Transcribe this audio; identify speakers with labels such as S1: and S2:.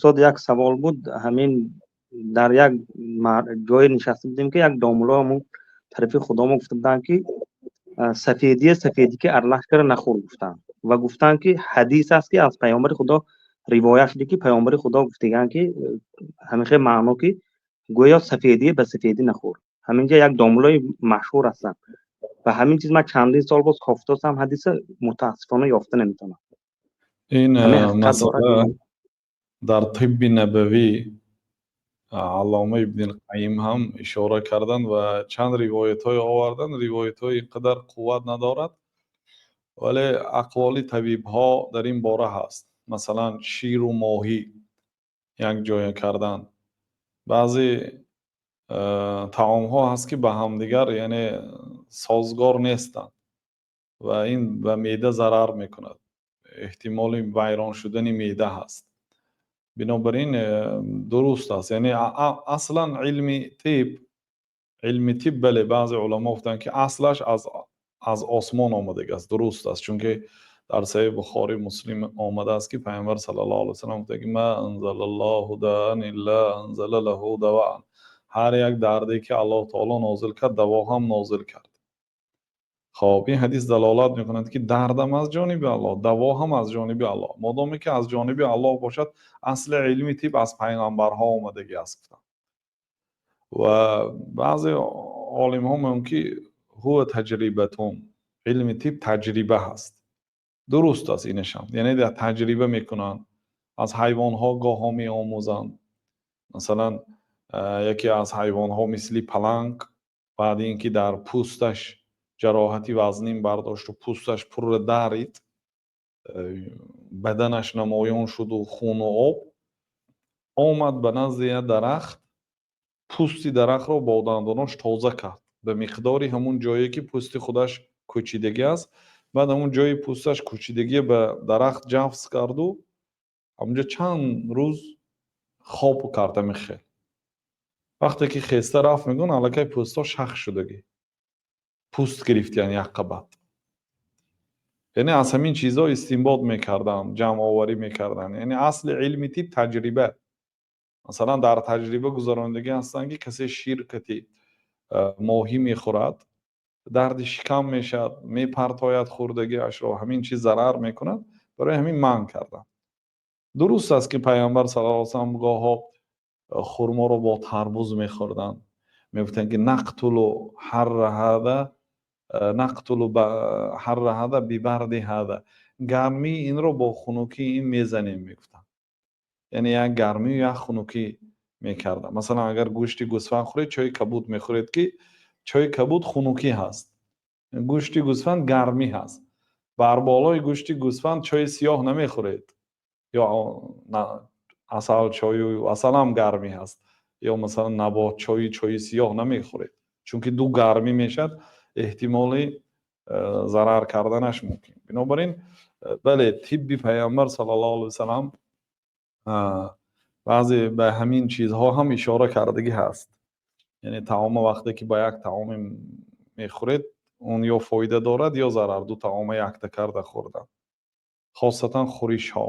S1: Устод, як савол буд. Ҳамин дар як ҷое нишаста будем, ки як домуло ҳамун тарафи худомо гуфта буданд, ки сафедия сафедӣ ки аралаш кара нахӯр гуфтанд ва гуфтанд, ки ҳадис аст, ки аз паёмбари Худо ривоят шуда, ки паёмбари Худо гуфтаганд, ки ҳамин хел маъно, ки гӯё сафедия ба сафедӣ нахӯр. Ҳаминҷа як домулои машҳур ҳастанд ва ҳамин чиз ман чандин сол боз кофтосам, ҳадиса мутаассифона ёфта наметавонам.
S2: Ин масъала дар Тибби набавӣ Аллома Ибни Қайим ҳам ишора карданд ва чанд ривоятҳое оварданд. Ривоятҳои ин қадар қувват надорад, вале ақволи табибҳо дар ин бора ҳаст. Масалан, ширу моҳӣ якҷоя кардан, баъзе таомҳо ҳаст, ки ба ҳамдигар, яъне, созгор нестанд ва ин ба меъда зарар мекунад, эҳтимоли вайрон шудани меъда ҳаст. Бинобар ин дуруст аст, яъне аслан илми тиб, бале, баъзе уламо гуфтанд, ки аслаш аз осмон омадагӣ аст. Дуруст аст, чунки дар Саҳеҳи Бухорӣ, Муслим омадааст, ки Паёмбар саллаллоҳу алайҳи васаллам гуфта, ки ما أنزل الله داء إلا أنزل له دواء. Ҳар як дарде ки Аллоҳ таоло нозил кард, даво ҳам нозил кард. Хоб, ин ҳадис далолат мекунад, ки дардам аз ҷониби Аллоҳ, даво ҳам аз ҷониби Аллоҳ. Модоме ки аз ҷониби Аллоҳ бошад, асли илми тиб аз пайғамбарҳо омадагӣ аст, гуфтанд. Ва баъзе олимҳо мегӯянд, ки هو تجربة, илми тиб таҷриба ҳаст. Дуруст аст инашам, яъне дар таҷриба мекунанд, аз ҳайвонҳо гоҳҳо меомӯзанд. Масалан, яке аз ҳайвонҳо, мисли паланг, баъди ин ки дар пӯсташ ҷароҳати вазнин бардошту пӯсташ пурра дарид, баданаш намоён шуду хуну об омад, ба назди як дарахт пӯсти дарахтро бо дандонош тоза кард ба миқдори ҳамун ҷое, ки пӯсти худаш кӯчидагӣ аст. Баъд ҳамун ҷои пӯсташ кӯчидагӣ ба дарахт ҷафс карду ҳамунҷо чанд рӯз хоб кард. Ҳамин хел вақте ки хеста рафт, мегӯянд, аллакай пӯстҳо шах шудагӣ, пӯст гирифт, яъне як қабат. Яъне аз ҳамин чизҳо истинбот мекарданд, ҷамъоварӣ мекарданд. Яъне асли илми тиб таҷриба. Масалан, дар таҷриба гузаронидагӣ ҳастанд, ки касе шир кати моҳӣ мехӯрад, дарди шикам мешавад, мепартояд хӯрдагиашро, ҳамин чиз зарар мекунад, барои ҳамин манъ карданд. Дуруст аст, ки Пайғамбар саллаллоҳу алайҳи васаллам гоҳҳо хурморо бо тарбуз мехӯрданд. Мегуфтанд, ки نقتل حر هذا، نقتل حر هذا ببرد هذا, гармии инро бо хунукии ин мезанем, мегуфтанд. Яъне як гармию як хунукӣ мекарданд. Масалан, агар гӯшти гӯсфанд хӯред, чойи кабуд мехӯред, ки чойи кабуд хунукӣ ҳаст, гӯшти гӯсфанд гармӣ ҳаст. Бар болои гӯшти гӯсфанд чойи сиёҳ намехӯред ё асал, чою асалам гармӣ ҳаст, ё масалан набот чои, чойи сиёҳ намехӯред, чунки ду гармӣ мешавад, эҳтимоли зарар карданаш мумкин. Бинобар ин, бале, тибби Пайғамбар саллаллоҳу алайҳи васаллам баъзе ба ҳамин чизҳо ҳам ишора кардагӣ ҳаст. Яъне таома вақте ки ба як таоме мехӯред, он ё фоида дорад, ё зарар. Ду таома якта карда хӯрдан, хосатан хӯришҳо.